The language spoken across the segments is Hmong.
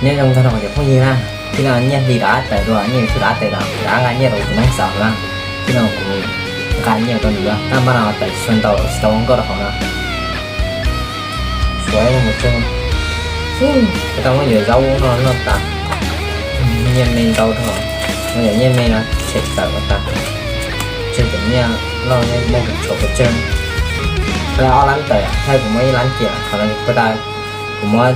Nyob zoo txog rau cov phooj ywg na, tib no nyiaj hli rov qab tawm dua, nyiaj YouTube rov qab tawm los rov qab nqa nyiaj rau kuv neej xaus na. Tib no kuv nqa nyiaj rau nws dua, tab mas no tawm tsis tshua ntau, tsis tau nkauj rau hauv no. Suav mus tseg, kuv tau muab yuav zaub no noj tas. Nyiaj me ntau dhau, muab yuav nyiaj me no tshem tawm ua tas. Tseg cov nyiaj loj muaj kuv tshuav pes tsawg, ob lab tawm, thaij kuv muab ib lab cia, qhov no kuv muab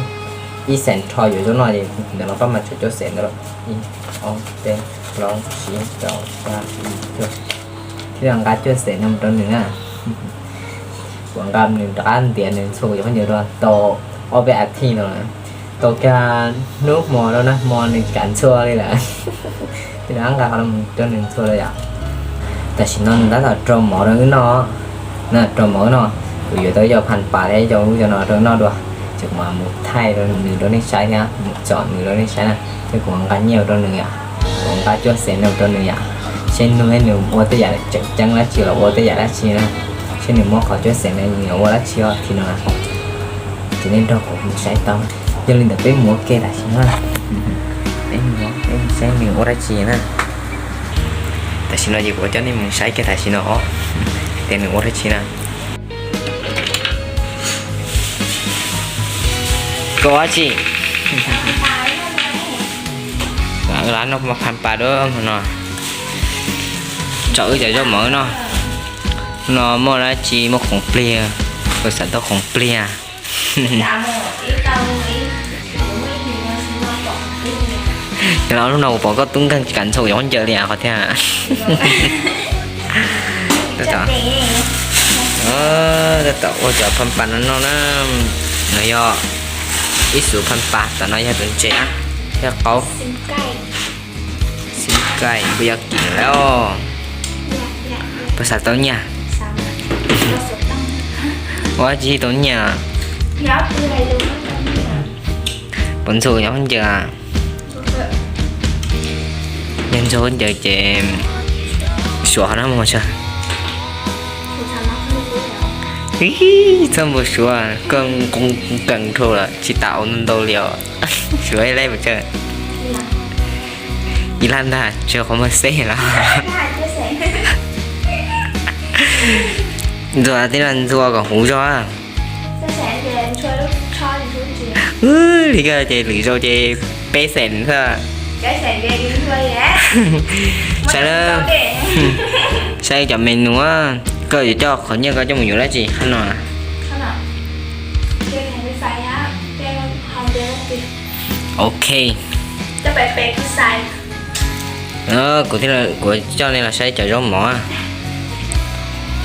ib xees rho yuav zaub no ces ntawm no pab mas tshuav cuaj xees ntawd. Ib, ob, peb, plaub, tsib, rau, xya, cuaj. Thiab nqa cuaj xees no mus rau nws na. Kuv nqa nws rov qab ntiav nws ntxhua kuv cov khaub ncaws dua tau ob peb as thiv no, tau kiag hnub hmo rau nag hmo nws kam ntxhua li lawm. Thiab nqa qhov no mus rau nws ntxhua lawm yom. Tam sim no nws tab tom rau mov rau wb noj, na rau mov wb noj. Kuv yuav tau ib co phas pas thiab ib co lub cov no rau wb noj dua, ces kuv mam mus thaij rau nws rau nej saib thiab mus tsom nws rau nej saib na. Thiab kuv nqa nyiaj rau nws yom, kuv nqa cuaj xees no rau nws yom, seb nws, nws ua tej yam tseem ceeb dab tsi los ua tej yam dab tsi na, seb nws muab qhov cuaj xees no nws ua dab tsi thiab no. Ces nej nrog kuv mus saib tau. Yog li ntawd peb mus ua ke tam sim no, peb mus, peb mus saib nws ua dab tsi na. Tam sim no ces kuv coj nej mus saib kiag tam sim no os, tias nws ua dab tsi na. Koj ua dab tsi? Lawv noj phas pas dua no, tsom wb cov zaub mov no. No muaj dab tsi, muaj khoom pliag, kuv xav tau khoom pliag. Los lub no kuv pom koj tub nkeeg tsis kam ntxhua kuv cov khaub ncaws li qhov thiab. Tab tom ua cov phas pas no no na, no yog ib xuv phas pas, tom no yog tus ntses na, thiab qaub. Xib kaim puas yog kim lawm os? Puas xav tau nyiaj? Ua dab tsi tau nyiaj? Puas ntxhua cov khaub ncaws? Yog ntxhua khaub ncaws ces suav qhov no mus tso. Txhob npau suav, koj nqoo kees dhau lawm tsis tas ua ntau li os. Suav ib leb pes tsawg? Ib lab ntag, tsawg qhov muag xeb los. Ntxhua tib no ntxhua kom huv zog. Li koj ces lwm zaus ces peb xees xwb. Saib na, saib cov menu, koj yuav coj qhov nyiaj koj coj mus yuav dab tsi qhov no? Ok. Kuv thiaj, kuv coj nej los saib cov zaub mov,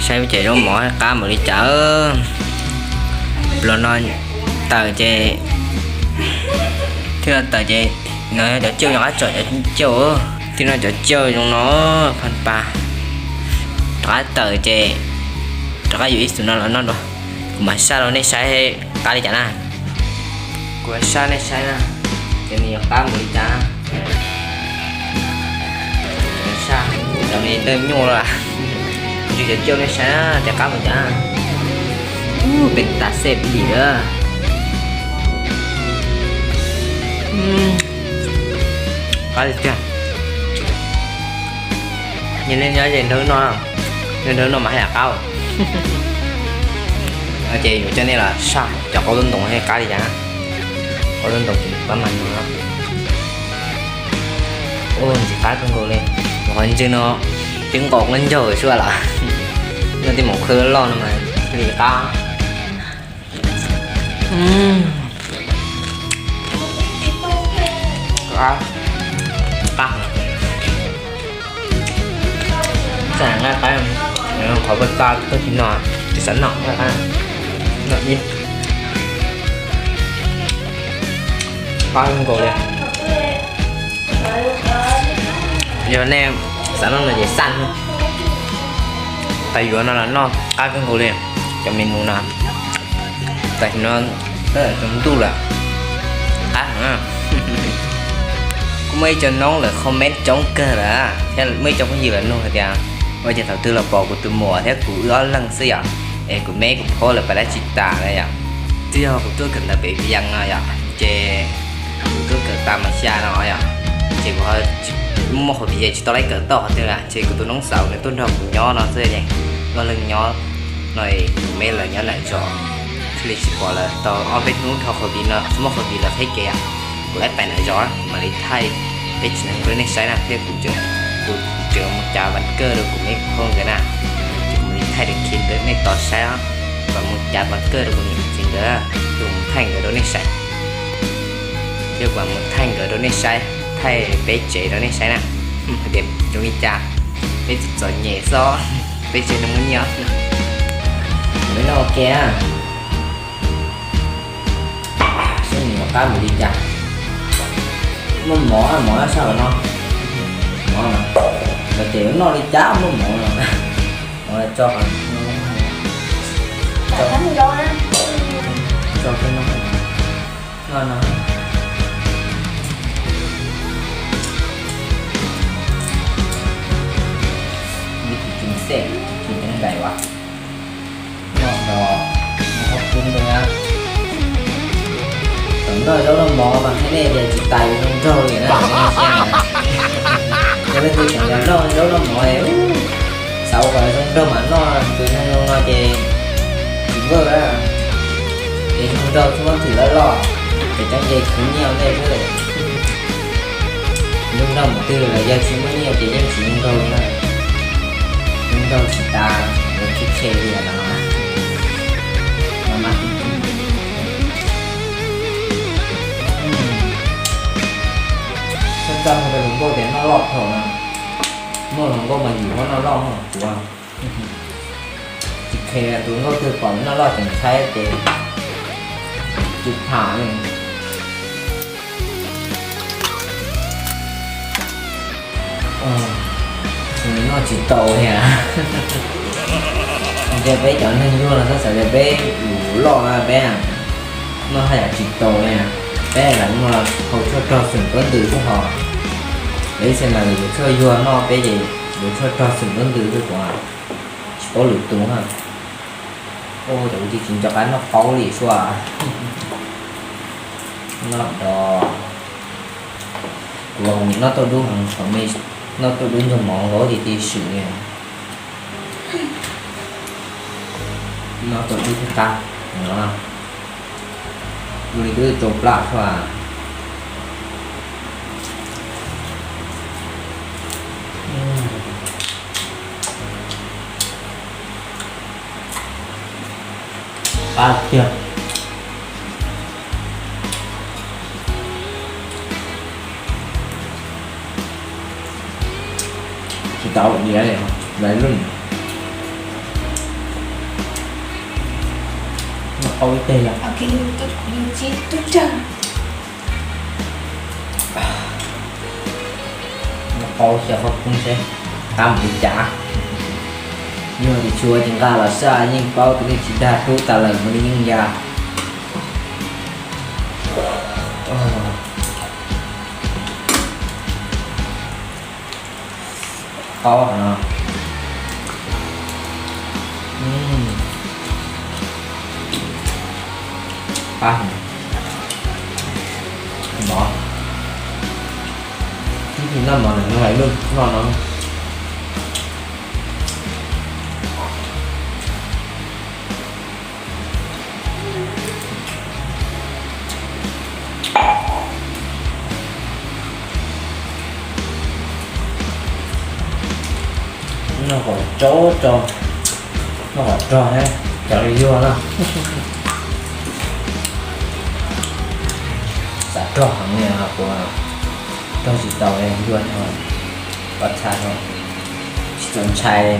saib cov zaub mov qab npaum li cas. Los no tawm ces, thiaj no tawm ces, no cov cauj, yog qab tsom cov cauj, thiaj no cov cauj zoo no, phas pas. Rov qab tawm ces rov qab yuav ib xus no los noj dua. Kuv mam saj rau nej saib qab li cas na. Kuv saj nej saib na, ces nws yuav qab npaum li cas. Saj, cov no dawb nyuaj lawm. Kuv tsis cov cauj nej saib na, ces qab npaum cas. Pes tas xej dim lawm. Qab li tiag. Yog nej nyob ze nrog wb noj, nrog wb noj mas haj yam qab. Ces yuav coj nej los saj cov qaub tub ntoos qab li cas na. Qaub tub ntoos ces pab mas no. Ntxim qab kawg nkaus li. Qhov ntswg no twb nqos nqaij ncaug xwb los. Noj tej mov khaub loj no mas li qab. Qab, qab. Txawm nqaij qab, qhov paj tsa koj tsis noj, tsis xav noj nqaij qab, noj ib, qab kawg nkaus li. Yog nej xav noj no ces xaj, tas yuav no los noj, qab kawg nkaus li. Cov menu no tam sim no tab tom tsaus ntuj lawm, qab heev. Kuj muaj ib co noob lawv comment coob kawg lawm thiab muaj ib co phooj ywg lawv nug hais tias ua cas thaum twg los pom kuv tus muam thiab kuv wb ob leeg xwb yom, es kuv me kuv phob lawv pab dab tsi tas na yom. Twb yog kuv tuaj kawm ntawv pem Vias no yom, ces kuv tuaj kawm tas mas xya no yom, ces kuv muaj qhov viv ces tsis tau laib kawm toj qhov twg lawm, ces kuv tus noob xaus nws tuaj nrog kuv nyob no xwb ces luag leej nyob no, kuv me lawv nyob nram zos, thiaj li tsis pom lawv tau ob peb hnub dhau qhov viv no, muaj qhov viv lawv qhib kev, kuv laib pais nram zos mam li thaij peb tsev neeg rau nej saib na, thiab kuv tseem, kuv tseem mus cav vas kawj rau kuv me phooj ywg nkawd na, ces kuv mam li thaij rau kiag rau nej tau saib, kuv mus cav vas kawj rau kuv niam txiv nkawd, kuv mus thaij nkawd rau nej saib. Thiab kuv mus thaij nkawd rau nej saib, thaij peb tsev rau nej saib na, tias zoo li cas, peb txom txom nyem xwb, peb tsev neeg muaj nyiaj. Kuv me noj ua ke na. Seb nws yuav qab mus li cas. Muaj mov, mov sab no, mov no, lawv tias yuav noj li cas muaj mov no. Mov tso, tso, tso no, no no. Ib tug tseem xej, tseem teev daim vas. Noj no, noj qhov kub ntawd na. Thaum noj zaub noj mov mas thiaj nej tias tsis tas yuav zoo nraug li na, nej xav na. Yog leej twg tseem noj zaub noj mov, xav ua kom zoo nraug mas noj tus neeg zoo no ces tsis npawj na. Ces zoo nraug tsis muab thwm loj loj, ces cov nce khwv nyiaj nej xwb. Zoo nraug mus twg los yog tsis muaj nyiaj ces yeej tsis zoo nraug li na. Zoo nraug tsis tas, yuav tsis tshe li no. Txhob txaj muag rau hluas nkauj tias noj loj dhau na. Muaj hluas nkauj mas yus muab noj loj, kuv tsis qhia tus nkauj twg pom noj loj tseem tshaib ces tsis tham li. Noj tsis tau thiab. Ntshe peb cov neeg yuag no txhob xav tias peb lus loj na, peb noj haj yam tsis tau li. Peb lam muaj hau tshuaj rog xwm pob ntws xwb hos. Lawv ib txhia mas lawv yuav tshuaj yuag noj, peb ces yuav tshuaj rog xwm pob ntws xwb, kuv tsis paub lwm tus na. Ua cas kuv tsis nco qab noj qaub li sua. Noj do, kuv los kuv nim noj tauj dub heev, thaum me noj tauj dub ntxuag mov nkaus ces cia swm li. Noj tauj dub thiab qab no, dua li twb tsau plab sua. Qab tiag. Tsis tau diav li, lais lug. Noj qaub ib teg los. Noj qaub xyaw qhov kub seb qab mus li cas. Nyuag tis tshua ces nqa los saj yeej paub tus neeg tsis dag rub tas lawm mus li yeej ya. Qaub no. Qab mov. Ib tug noj mov ntawm no lais lug noj no. Noj kom tsau tsau, noj kom rog thiab cov li yuag na. Xav rog heev li, kuv rog tsis tau li, yuag no, pob txha no tsis txaus ntshai li.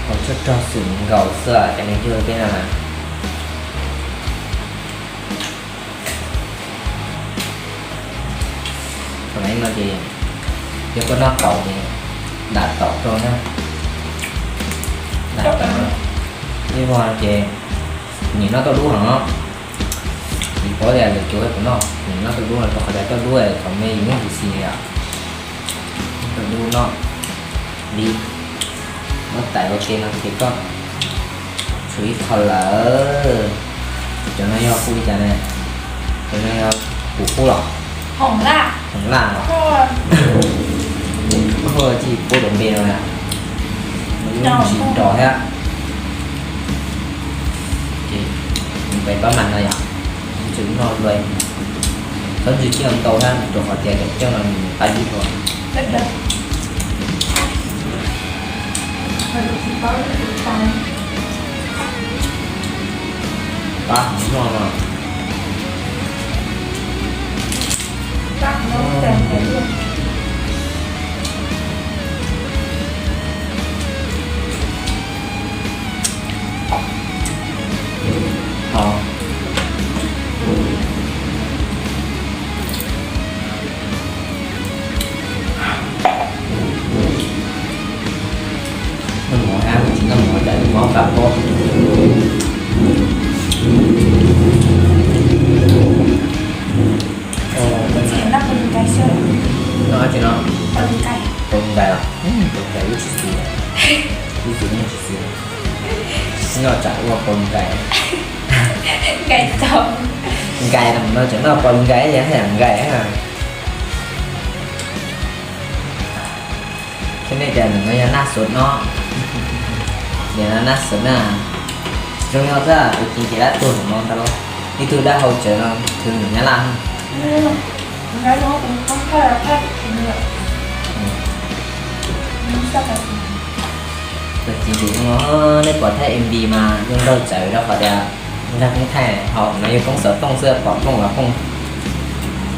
Hau tshuaj rog xwm nkaus xwb cov neeg yuag peb no na. Thaum no ces yog koj noj taum ces dam taum rau na. Dam taum, ib vog ces kuv nyiam noj tauj dub heev os. Tsis paub tias lwm tus puas noj, kuv nyiam noj tauj dub rau qhov tias tauj dub thaum me yus muaj huv si li os. Tauj dub noj li muab tais ua ke no ces koj tshuav ib qho lawm. Cov no yog hu li cas ne? Cov no yog kuv hu los? Hoom laj los? Hu tsis pub cov npe no na. Tsis nrov thiab. Ces peb pab mas no yog, tseem noj dua, txhob ntswg coj ntau thiab rau qhov tias cov coj no nws qab ib dhua. Pab noj no. Noj mov hab tsis noj mov cas mob pam pob. Noj dab tsi no? Qau nkais los? Qau nkais wb tsis xis, wb tsis xis. Noj tsam ua qau nkais. Nkais los no tseem noj qau nkais, yog haj yam nkais. Thiab nej tias nws no yog naj xov no, niam no naj xov na. Zoo no xwb, tus ceev ces dab tuag ntawm no ntag lauj. Ib tug dab hau tsawv no, tus nws nyab laj. Tus ceev ces zoo no, nej pom thaij M V mas zoo nraug tsawv rau qhov tias nkag koob thaij, ho no yog koob xov tooj xwb, pom plooj los plooj,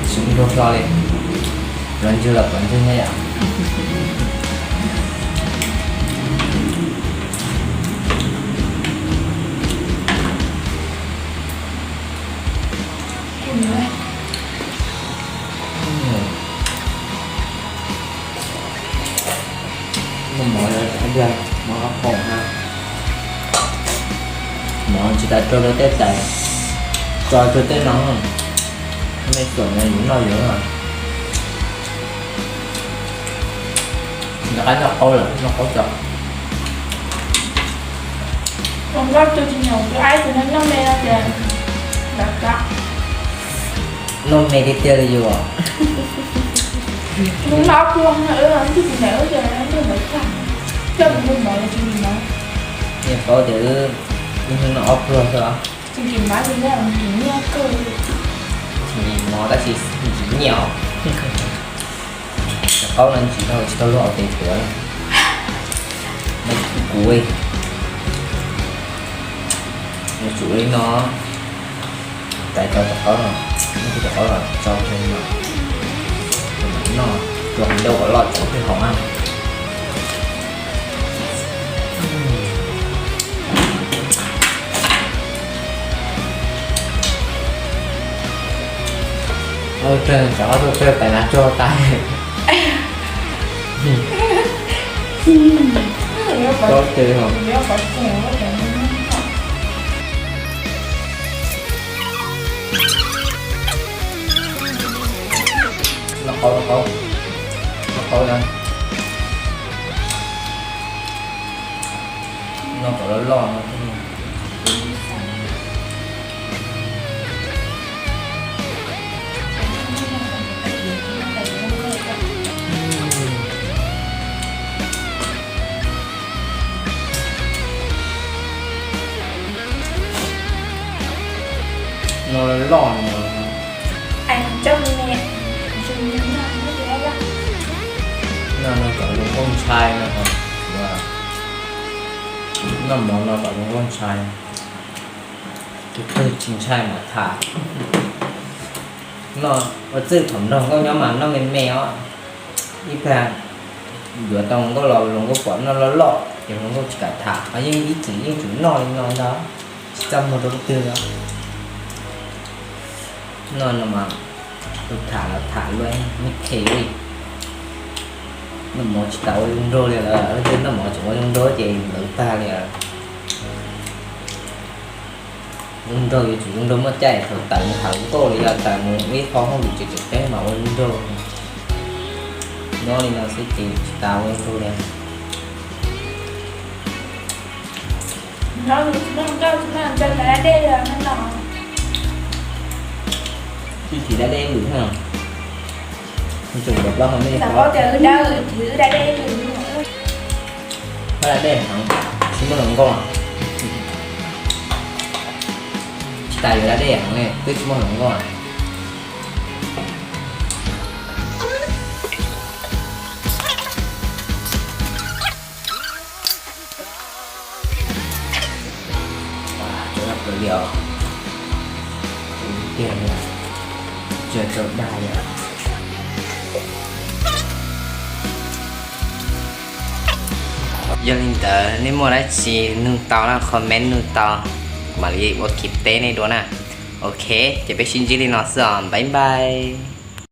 tsis ua hlo li. Los ntswg los pom ntswg na yom. Noj mov, mov qab qau na. Mov tsis tas tso rau tej tais, tso rau tej no, nej tuam no yus noj yuav. Noj qab noj qaub lawm, noj qaub tso. Ua nkauj tus tsis nyaum tus aib tus no noj me no ces lam kam. Noj me tiag tiag li yus. Mus noj pluag no, wb tus tsis nyaum wb ces noj ntawd tag. Coj mus noj mov los tsis noj. Niaj paub tias wb ib hnub noj ob pluag xwb os. Tsis nkim mov li, tsis nyiaj kawg. Tsis nkim mov tab sis nkim nyiaj os. Cov qaub no ntsim dhau tsis tau luag ua tes tuav li. Kuv, kuv tsum li no, tais tau cov qaub no, muab cov qaub no tso rau no, noj, rau hauv ncauj kom loj tsaus twb haum na. Tsam ob tug tsawg tais na tsuag tais. Plaub teg ho. Noj qaub, noj qaub, noj qaub na. Noj kom loj loj no thiaj li. Noj loj no. Noj no kom zoo nkauj ntshai no ho. Noj mov no kom zoo nkauj ntshai. Tus twg tsis ntshai mam tham. Noj ua txwj thaum nrog nkauj nyob mas noj me me os. Ib plag yuav tau hluas nkauj los hluas nkauj pom noj loj loj ces hluas nkauj tsis kam tham, ho yeej ib txwm yeej tsum noj li no ntag, tsis txaj muag rau leej twg os. Noj no mas tus tham los tham luaj, noj mov tsis tas ua zoo nraug li lawm, leej twg noj mov tseem ua zoo nraug ces lawv tag li. Zoo nraug yuav tsum zoo nraug muaj caij, thaum tawm mus tham hluas nkauj los yog tawm mus ib qho hauj lwm tseem tseem ceeb mas ua zoo nraug. Nyob li no xwb ces tsis tas ua zoo nraug li. Noj nkauj tsis muaj ntsa dej li no. Tsis tsis da dej lwm na. Tseem yuav plaub hau nej. Xav paub tias wb da, wb da dej lwm. Wb da dej heev, tsis muaj hluas nkauj. Tsis tas yuav da dej heev ne, twb tsis muaj hluas nkauj. Ua, cov no plaws li os. Tiag, tsis tau dag li. Yog li ntawd nej muaj dab tsi nug tau na, comment nug tau, mam li ua kev teb nej dua na. Ok, ces peb sib ntsib li no xwb os, bye bye.